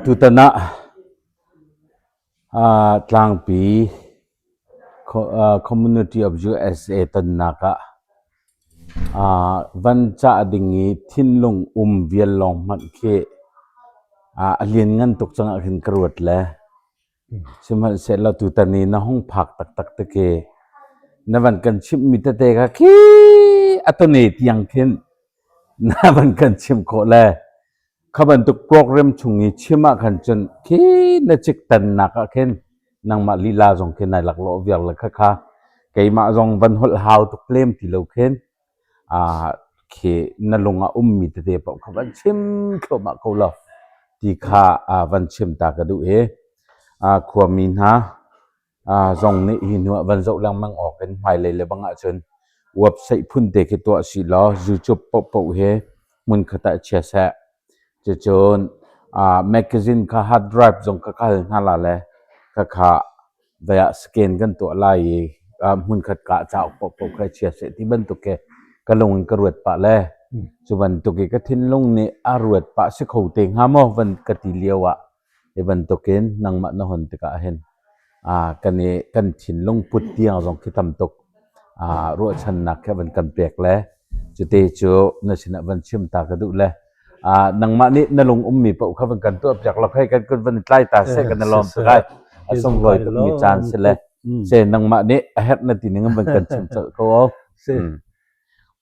Tutan ah tlangpi Community of USA tonnak ah van cah ding i thinlung um vial lawng hmanh khi a lianngan tuk cang ah khin ka ruat le Sihmanhsehlaw tutan i na hung phak taktak tik i na van kan chimhmi tete kha khi a tone tiang khin na van kan chimh khawh le kha bantuk program chung i chim ah khan cun khi na ciktannak ah khin nangmah lila zong khi nai laklawh viar le khakha keimah zong van holh hau tuk lem ti lo khin khi na lung ah ummi tete paoh kha van chim thluahmah ko law ti kha van chim ta ka duh i khuami hna zong nih hi hnu ah van zoh lengmang awk in hmailei le bang ahcun website phun te khi tuah si law YouTube paohpaoh hi hmunkhat ah chia seh. Cucun magazine kha hard drive zong kha ka hal hna la le khakha vai ah scan kan tuah lai i hmunkhat ka ah cauk paohpaoh kha chia seh ti bantuk khi ka lung in ka ruat pah le cu bantuk i ka thinlung nih a ruat pah si kho te hnga maw van ka ti lio ah hi bantukin nangmah na hon tikah hin kan i kan thinlung put tiang zong khi tam tuk ruahchannak khi van kan pek le cute cu na sinah van chim ta ka duh le nangmah nih na lung ummi paoh kha van kan tuah piak law hei kan kut van i tlai ta seh kan i lawm tuk ai a sunglawi tukmi caan si le se nangmah nih a herh na ti ning in van kan chim colh ko o. Si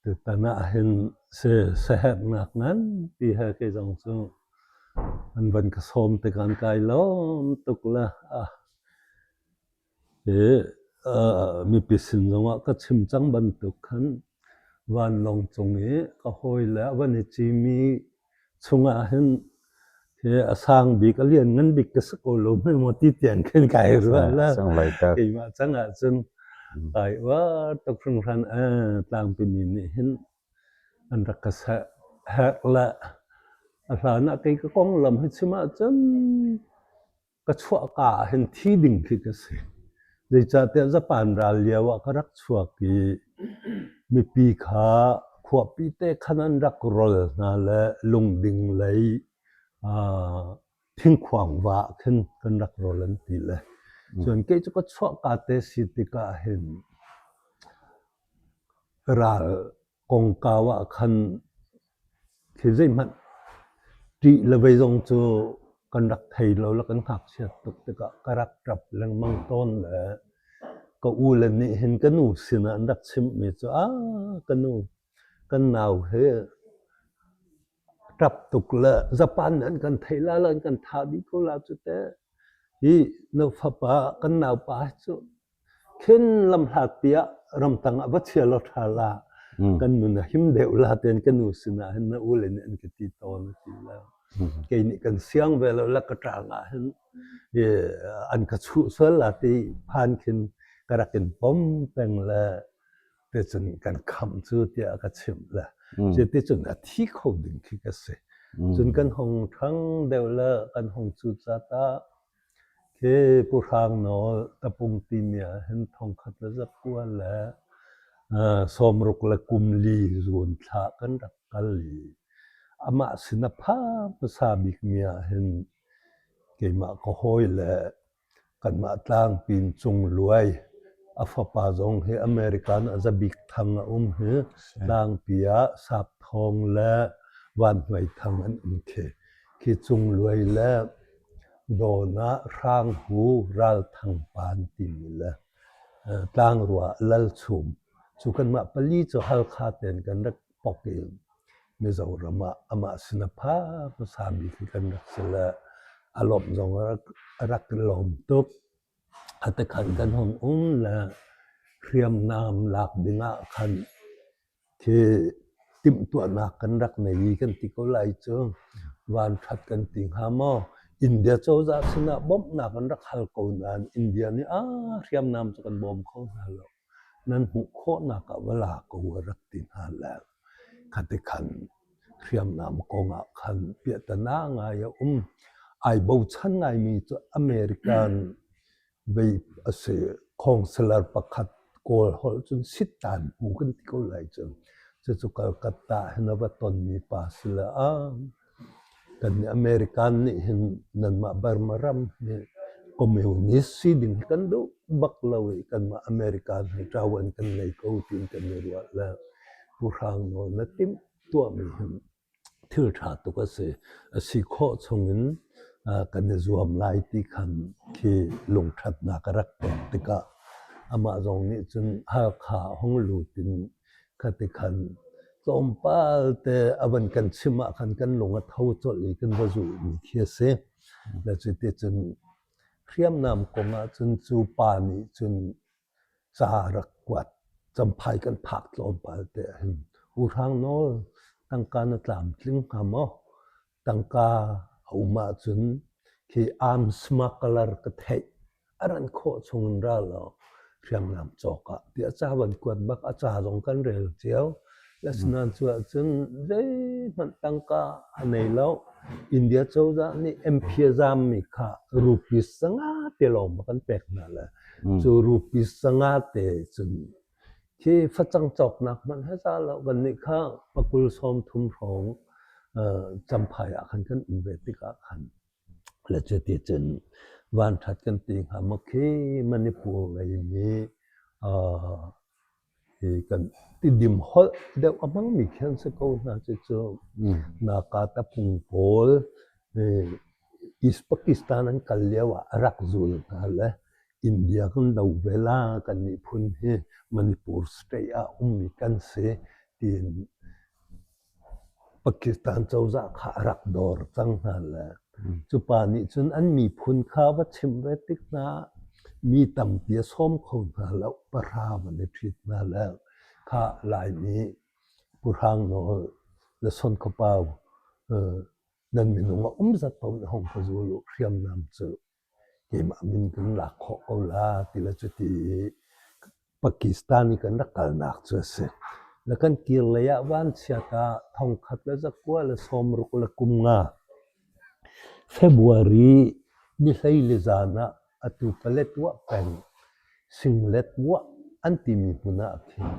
tutan ah hin si saherhnak nganpi he kei zong cu an van ka sawm tikah an kai lawm tuk le ah Hi mipi sin zongah ka chim cang bantuk khan vanlawng cung i ka hawile a van i cimi chungah hin hi a sang bik a lianngan bik ka si ko lo hme maw ti tiang khin kai ruah la. Keimah cang ahcun kai uar tuk hringhran tlangpi mi nih hin an rak ka herh le a hlan ah kei ka konglam hi chim ahcun Ka chuahka ah hin thi ding khi ka si. Zeicahtiah Japan ral lio ah ka rak chuak i mipi kha khuapi te khan an rak rol hna le lungding lei thingkhuang va ah khin kan rak rol an ti le. Cun kei cu ka chuahka te si tikah hin ral kongkau ah khan Thil zeihmanh ṭih le vei zong cu kan rak thei lo le kan ngakchiat tuk tikah ka rak ṭap lengmang tawn le ka u le nih hin ka nu sinah an rak chimhmi cu aa ka nu kan nau hi ṭap tuk le Japan nih an kan theih la le an kan thah dih ko la cu teh. Hi na fapa kan naupa hi cu Khin lamhlatpi ah ramtang ah va chia law ṭha la kan nun a him deuh la ten ka nu sinah hin na ule nih an ka ti tawn a ti lo. Kei nih kan siang ve lo la ka ṭang ah hin an ka chuh sual la ti phan khin ka rak in pom peng le te cun kan khamh cu tiah ka chimh le cu ti cun a thi kho ding khi ka si. Cun kan hong ṭhang deuh le kan hong cu cat ah Khi Pu Hrang Nawl tapung timi ah hin thongkhat le zakua le sawmruk le kum li zuun thla kan rak kal i amah sin a pha hmasa bikmi ah hin keimah ka hawi le kanmah tlangpin Cung Luai a fapa zong hi American ah Za Bik Thang a um hi tlangpi ah Sapthawng le Vanhnuai Thang an um khi. Khi Cung Luai le Dawn ah Hranghu Ralthangpan timi le Tlangrua Lalchum cu kanmah pali cu Halkha tein kan rak pok i Mizoram ah amah sin a pha hmasa bik hi kan rak si le a lawmh zong a rak i lawm tuk. Ati khan kan hung um le hriamnam lak ding ah khan Khi timhtuahnak kan rak nei i kan ti ko lai cu vanṭhat kan ti hnga maw? India cozah sinah bawmhnak an rak hal ko nain India nih aa hriamnam cu kan bawm kho hna lo. Nan hmuh khawhnak ah va la ko a rak ti hna le khati khan hriamnam kong ah khan piahtana ngai a um. Ai bochan ngaimi cu American Vei a si. Counselor pakhat Kawl holh cun sittan pu kan ti ko lai cu. Cucu Calcutta hin a va tonmi pa si le a kannih American nih hin nanmah Burma ram hi communist si ding hi kan duh bak lo i kanmah American hi ṭawan kan ngei ko tiin kan i ruah le Pu Hrang Nawl na timh tuahmi hin thil ṭha tuk a si. A si khawh chungin kan i zuam lai ti khan khi lungṭhatnak a rak pek tikah amah zong nih cun Halkha hung lut in khati khan tlawmpal te a van kan chim ah khan kan lung a tho colh i kan va zulhmi khi a si. Le cuticun hriamnam kong ah cun cu pa nih cun ca rak kuat. Champhai kan phak tlawmpal te ahhin U Hrang Nawl tangka na tlamtling hnga maw? Tangka a um ahcun khi arms smuggler ka theih a ran khawh chung in ra law hriamnam cawk ah tiah ca van kuat bak a ca zong kan rel cio. Asinain cu ahcun zeihmanh tangka a nei lo. India cozah nih MP a zaammi kha rupees sanga te lawng bak an pek hna le cu rupees sanga te cun khi facang cawknak hmanh he za lo kannih kha pakul 30 hrawng Champhai ah khan kan um ve tikah khan le cuti cun vanṭhat kan ti hnga maw khi Manipur lei mi hi kan tidim holh deuh a hmangmi khi an si ko hna cucu Naka tapung pawl East Pakistan an kal lio ah a rak zul hna le India kan do ve la kan miphun hi Manipur state ah ummi kan si tiin Pakistan cozah kha a rak dawr cang hna le cu pa nih cun an miphun kha va chimh ve tik hna ah mi tampi a sawm kho hna lo, pahra van i ṭhit hna le kha Laimi Pu Hrang Nawl le Son Khuapau nan minung a um zat paoh nih hong ka zul u, hriamnam cu keimah min kan lak khawh ko la ti le cuti i Pakistan i kan rak kalnak cu a si. Na kan kir lei ah vanchiat ah thongkhat le zakua le sawmruk le kum nga February ni hlei le zan ah atu Paletwa peng Singletwa an timi hmun ah khin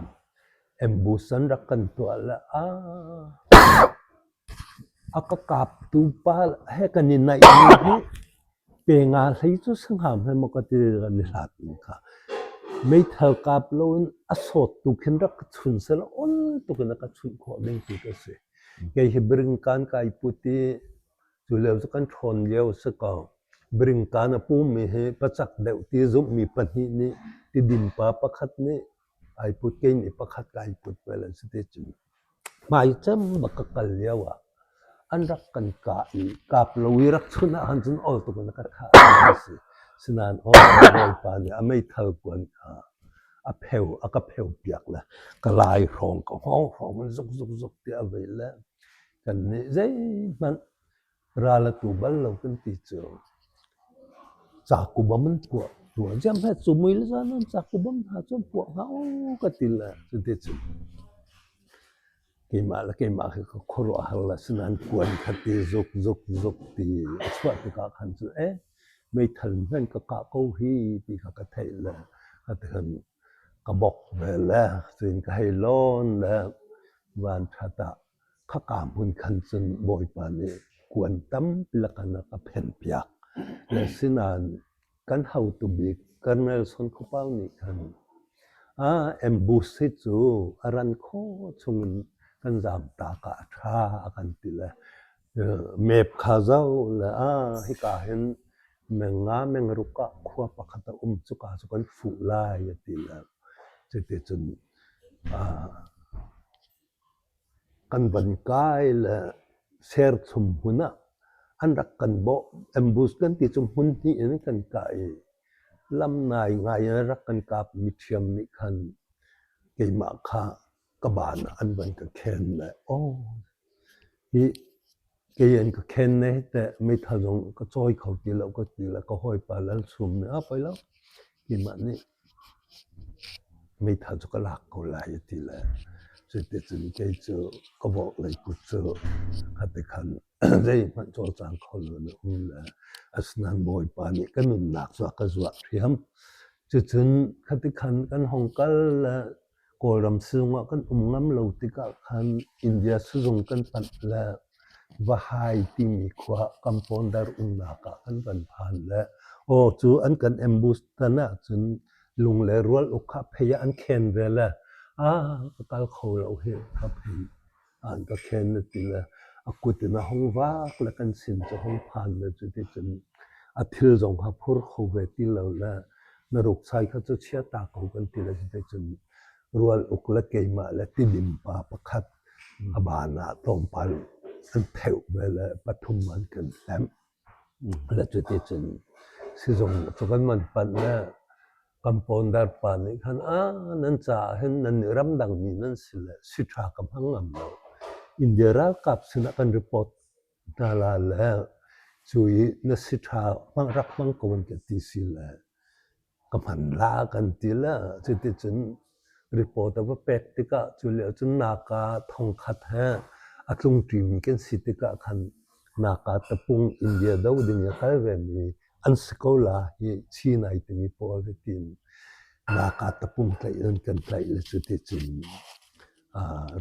ambush an rak kan tuah le ah A ka kaptu pa he kan i naihmi hi pe nga hlei cu si hnga hme maw ka ti kan i hlat ning kha. Meithal kap loin a sawt tu khin rak ka chun selaw ol tuk in a ka chunh khawh ding tu ka si. Kei hi biringkan kai put i cu lio cu kan ṭhawn lio a si ko. Biringkan a pumi hi pacak deuh ti zumhmi pahnih nih tidin pa pakhat nih ai put kei nih pakhat kai put ve le cuti cun Hmaicem bak ka kal lio ah an rak kan kah i kap lo i rak chunh ahkhan cun ol tuk in a ka thah a si. Sinain aw Bawipa nih a meithal kuan kha a pheu a ka pheu piak le ka lai hrawng ka hngawng hrawng in zuk zuk zuk tiah a vei le kannih zeihmanh Ral a tu bal lo kan ti cu. Caku bam an puah. Tuah ziam he cu mui le zan an caku bam hna cu an puah hnga aw ka ti le cuticun keimah le keimah khi ka khuaruahhar le sinain kuan kha ti zuk zuk zuk ti a chuah tikah khan cu eh meithal hmanh ka kah ko hi ti kha ka theih le ka ti khan ka bok ve le cuin ka hei lawn le van ṭhat ah Khaka hmun khan cun Bawipa nih kuan tampi lakin a ka phenpiak. Asinain kan hotu bik Colonel Son Khuapau nih khan ah ambush hi cu a ran khawh chungin kan zamtak ah a ṭha a kan ti le map kha zoh le ah hika hin meng nga meng ruk ah khua pakhat a um cuka cu kan fuh lai a ti le cuticun Kan van kai le serchum hmun ah an rak kan bawh. Ambush kan ti cu hmun hnih in kan kah i lam nai ngai in a rak kan kap mi ṭhiam nih khan keimah kha ka ban ah an van ka khen le aw hi kei an ka khen ne teh meithal zong ka cawi kho ti lo ka ti le ka hawipa Lal Chum nih a poi lo keimah nih Meithal cu ka lak ko lai a ti le cuticun kei cu ka vorhlei kut cu khati khan zeihmanh cawlcang kho lo in a um le asinain Bawipa nih ka nunnak cu a ka zuah ṭhiam. Cucun khati khan kan hong kal le Kawlram sizung ah kan um ngam lo tikah khan India sizung kan panh le Vahai timi khua Kampondar umnak ah kan van phan le aw cu an kan ambush tan ahcun lung le rual uk kha phei ah an khen ve le ah ka kal kho lo hi ka phei an ka khen na ti le a kut in a hung vak le kan sin cu hung phan le cuticun a thil zong kha phur kho ve ti lo le na ruksai kha cu chia ta ko kan ti le cuticun rual uk le keimah le tidim pa pakhat a baan ah tlawmpal an pheuh ve le pathum an kan hlemh. Le cuticun sizung cu kan man panh le Kampondar pa nih khan ah nan caah hin nan nih ramdang mi nan si le si ṭha ka hmang ngam lo. India ralkap sinah kan report hna la le cu i na si ṭha hmang rak hmang ko an ka ti si le ka hman la kan ti le cuticun report a va pek tikah cu lio cun naka thongkhat he a tlungṭimi kan si tikah khan naka tapung India do ding i a kal vemi an si ko la hi Chin ai timi pawl hi tiin naka tapung tlaih in kan tlaih le cuticun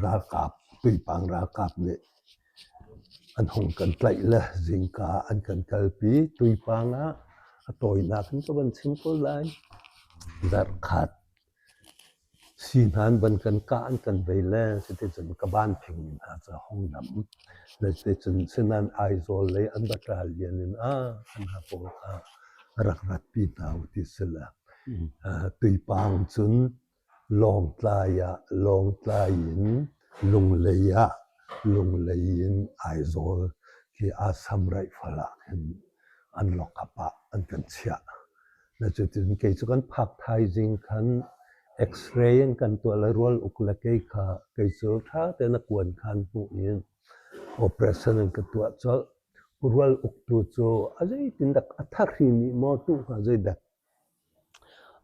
ralkap Tuipang ralkap nih An hung kan tlaih le zingka an kan kalpi. Tuipang ah a tawinak in ka van chim ko lai. Zarhkhat si hna an van kan kah an kan vei le cuticun ka ban phingmi hna cu a hung dam. Le cuticun sinain Aizawl lei an va ṭal lian in ah kan hna pawl kha rak ratpi hna u ti si le Tuipang cun Lawngtlai ah Lawngtlai in Lunglei ah Lunglei in Aizawl khi Assam Rifle ah khin an lockup ah an kan chiah. Na cutin kei cu kan phak thaizing khan X-ray an kan tuah le rual uk le kei kha kei cu ṭha tein a kuan khan hmuh in operation an ka tuah colh. Rual uktu cu a zeitindah a thahri nih maw tuh hnga zeidah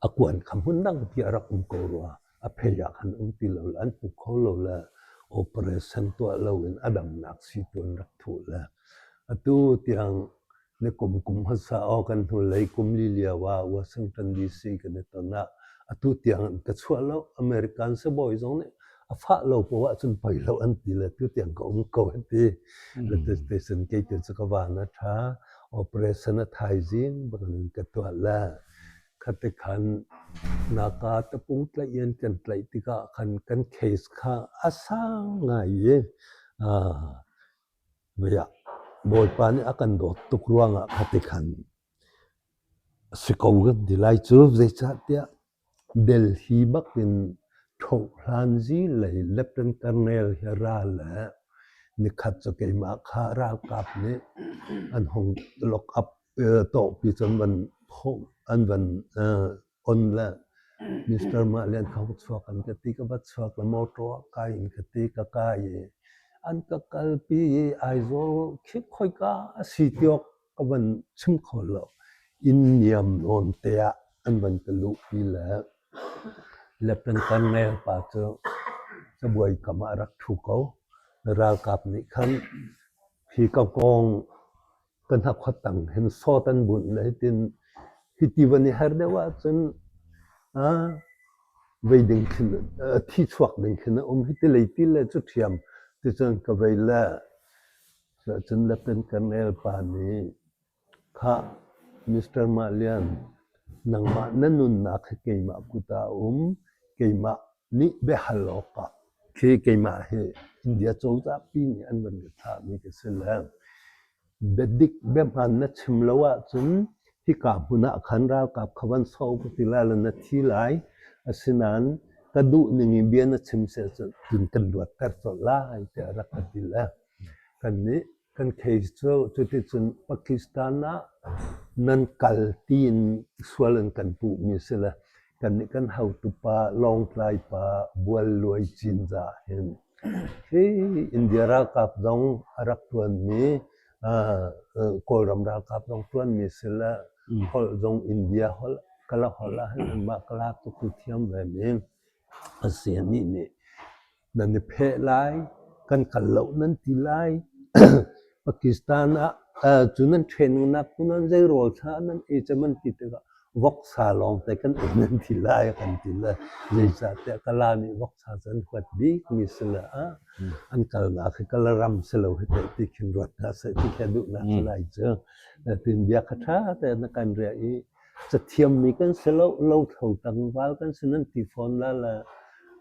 A kuan kha hmun dangpi a rak um ko rua. A phei ah khan um ti lo le an hmu kho lo le operation tuah loin a damnak sii tu an rak thuh le atu tiang ni kum kum hmasa aw kan hnulei kum li lio ah Washington DC kan i ton ah atu tiang an ka chuah lo. American sibawi zong nih a fah lo poah ahcun poi lo an ti le tu tiang ka um ko an ti. Le te kei tu cu ka van a ṭha. Operation a thaizing bangin ka tuah le khate khan naka tapung tlaih in kan tlaih tikah khan kan case kha a sang ngai i Bawipa nih a kan dawt tuk ruangah khate khan si ko kan ti lai cu zeicahtiah Delhi bak in ṭhohhlanzi lei Lieutenant Colonel hi a ra le nikhat cu keimah kha ralkap nih an hung lock up tawhpi cu an van an van on le Mr. Mah Lian kha hung chuak an ka ti ka va chuak le motor ah kai in ka ti ka kai i an ka kalpi i Aizawl khi khoika a si ti awk ka van chim kho lo. Inn niam nawn te ah an van ka luhpi le Lieutenant Colonel pa cu cabuai kam ah a rak ṭhu ko. Ralkap nih khan hi ka kong ka hnakhaw tang hin sawt an bunh le hitin hiti van i her deuh ahcun vei ding khin thi chuak ding khin a um hiti lei ti le cu ṭhiam ticun ka vei le Cuahcun Lieutenant Colonel pa nih, Khah, Mr. Mah Lian, nangmah na nunnak hi keimah kut ah a um. Keimah nih biahal awkah khi keimah hi India cozah pi nih an van ka thlahmi ka si le biadik biahmaan na chim lo ahcun hika hmun ah khan ralkap kha van so ka ti lai lo na thi lai. Asinain ka duh ning in bia na chim seh cun kan luatter colh lai tiah a rak ka ti le Kannih kan case cu cuticun Pakistan ah nan kal tiin sual an kan puhmi si le kannih kan hotupa Lawngtlai pa Bual Luai Cinzah hin hi India ralkap zong a rak ṭuanmi Kawlram ralkap zong ṭuanmi si le holh zong India holh Kala holh ah hin anmah Kala tuk thiam vemi a si. Anih nih nan i pheh lai, kan kal lo nan ti lai. Pakistan ah cu nan training nak hmun ah zei rawl thla nan ei cem an ti tikah. Voksa lawngte kan ei nan ti lai a kan ti le zeicahtiah Kala nih voksa cu an huat bikmi si le an kalnak hi Kala ram si lo hi teh ti khin ruat hna seh ti khi a duhnak si lai cu. Tin bia kha ṭha tein a kan riah i cathiammi kan si lo, lothlo tlangval kan si nan ti fawn la le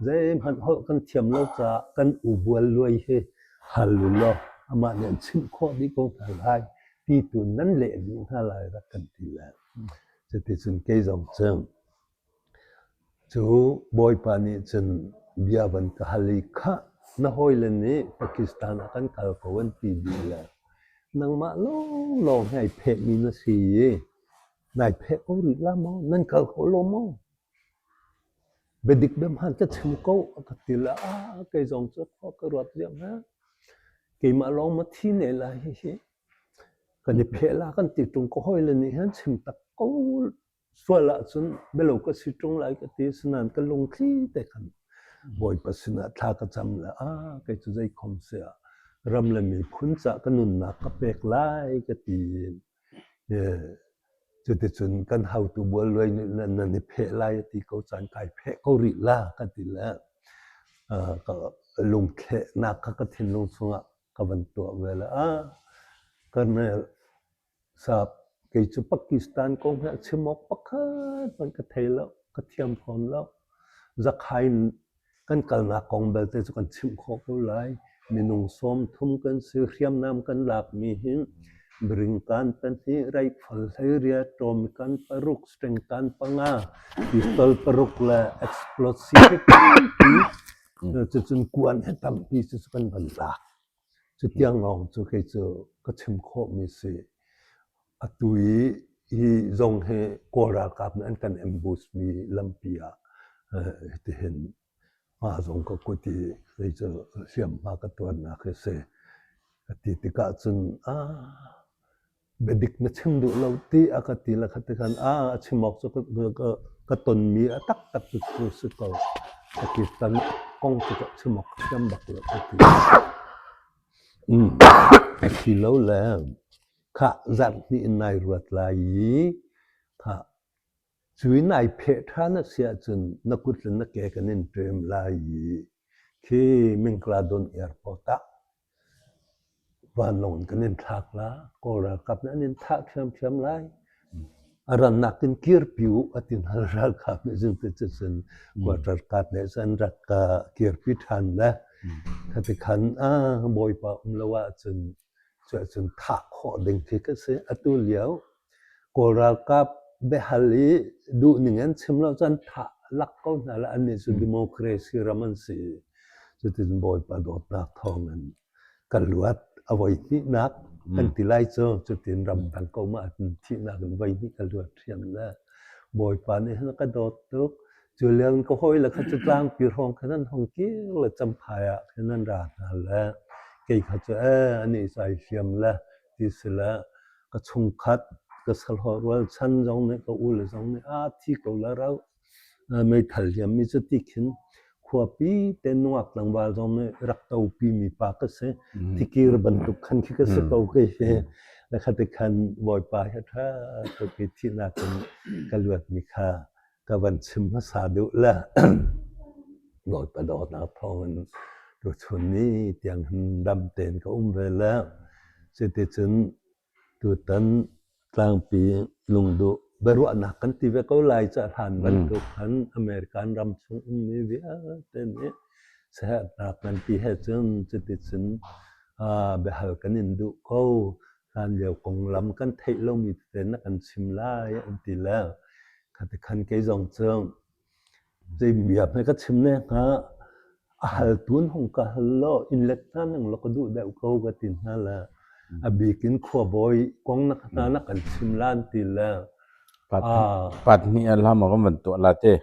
zeihmanh holh kan thiam lo caah kan u bual luai hi hal u law amah nih an chimh khawh dih ko hna lai ti tu nan leh dih hna lai rak kan ti le. Cuticun kei zong cu cu Bawipa nih cun bia van ka hal i khah na hawile nih Pakistan ah kan kal ko an ti dih le nangmah lawnglawng hi ai phehmi na si i nai pheh ko rih la maw? Nan kal kho lo maw? Biadik biahmaan ka chim ko a ka ti le ah kei zong cu khua ka ruat ziahmah. Keimah lawng ma thi ne lai hihi. Kan i pheh la kan ti ṭung ka hawile nih hin chim tak ko sual ahcun bialo ka si ṭung lai ka ti asinain ka lungthli te khan Bawipa sinah thla ka cam le ah kei cu zeikhom siah ram le miphun cah ka nunnak ka pek lai ka ti Cuticun kan haotu bualluai nih nan i pheh lai a ti ko caan kai pheh ko rih la ka ti le ka lungthlehnak kha ka thinlung chungah ka van tuah ve le ah kan sap kei cu Pakistan kong hi a chim awk pakhat hmanh ka thei lo ka thiam fawn lo Zakhai Kan kalnak kong belte cu kan chimh khawh ko lai. Minung 30 kan si. Hriamnam kan lakmi hi biringkan pahnih, reifal 18, tawmikan paruk, strengkan panga, pistol paruk le explosive tampi. Cucun kuan he tampi cu kan van lak. Cutiang lawng cu kei cu ka chim khawhmi si. Atu i hi zong hi Kawl ralkap nih an kan ambush mi lampi ah hitihin hma zong ka kut i zei cu hliamhma ka tuarnak hi si. Ka ti tikah cun ah biadik na chim duh lo ti a ka ti le kha ti khan ah a chim awk cu ka tonmi a taktak cu cu si ko. Pakistan kong cu ka chim awk ka thiam bak lo ka ti. A si lo le Khah zarh hnih in nai ruat lai i khah cu in ai pheh ṭhan a si ahcun na kut le na ke kan in ṭem lai i khi Mingkladon airport ah vanlawng in kan in thlak la. Kawl ralkap nih an in thah ṭhiamṭhiam lai. A rannak in kirpi u a ti hna ralkap nih cun cuticun quarter card nih cun an rak kirpi ṭhan le khati khan ah Bawipa um lo ahcun Cuahcun thah khawh ding khi ka si. Atu lio Kawl ralkap biahal i duhning an chim lo cun thah lak ko hna le annih cu democracy ram an si. Cutin Bawipa dawtnak thawngin ka luat a voi hnihnak kan ti lai cu cutin ramdang ko ma thihnak in voi hnih ka luat ṭhiam le Bawipa nih hin a ka dawt tuk. Cu lio in ka hawile kha cu tlangpi hrawng khan an hung kir le Champhai ah khin an ra hna le kei kha cu ee anih cu ai hliam le ti si le ka chungkhat ka sahlawh rualchan zong nih ka ule zong nih aa thi ko la rau meithal hliammi cu ti khin khuapi te nungak tlangval zong nih rak topi mi pa ka si tikir bantuk khan khi ka si ko kei hi le khati khan Bawipa hi a ṭha tuk i thihnak in ka luat mi kha ka van chim hmasa duh le Bawipa dawtnak thawngin tuchun ni tiang hin dam tein ka um ve le cuticun tutan tlangpi lungduh biaruahnak kan ti ve ko lai ca hlan bantuk khan American ram chung ummi vialte nih siaherhnak nganpi he cun cuticun biahal kan in duh ko hlanlio konglam kan theih lomi tete na kan chim lai an ti le khati khan kei zong cu zei bia hme ka chim ne hnga a haltu in hung ka hal law in let hna ning law ka duh deuh ko ka ti hna le a bik in khuabawi kong na hna na kan chim lan ti le Pat hnih a hlam kan van tuah la te.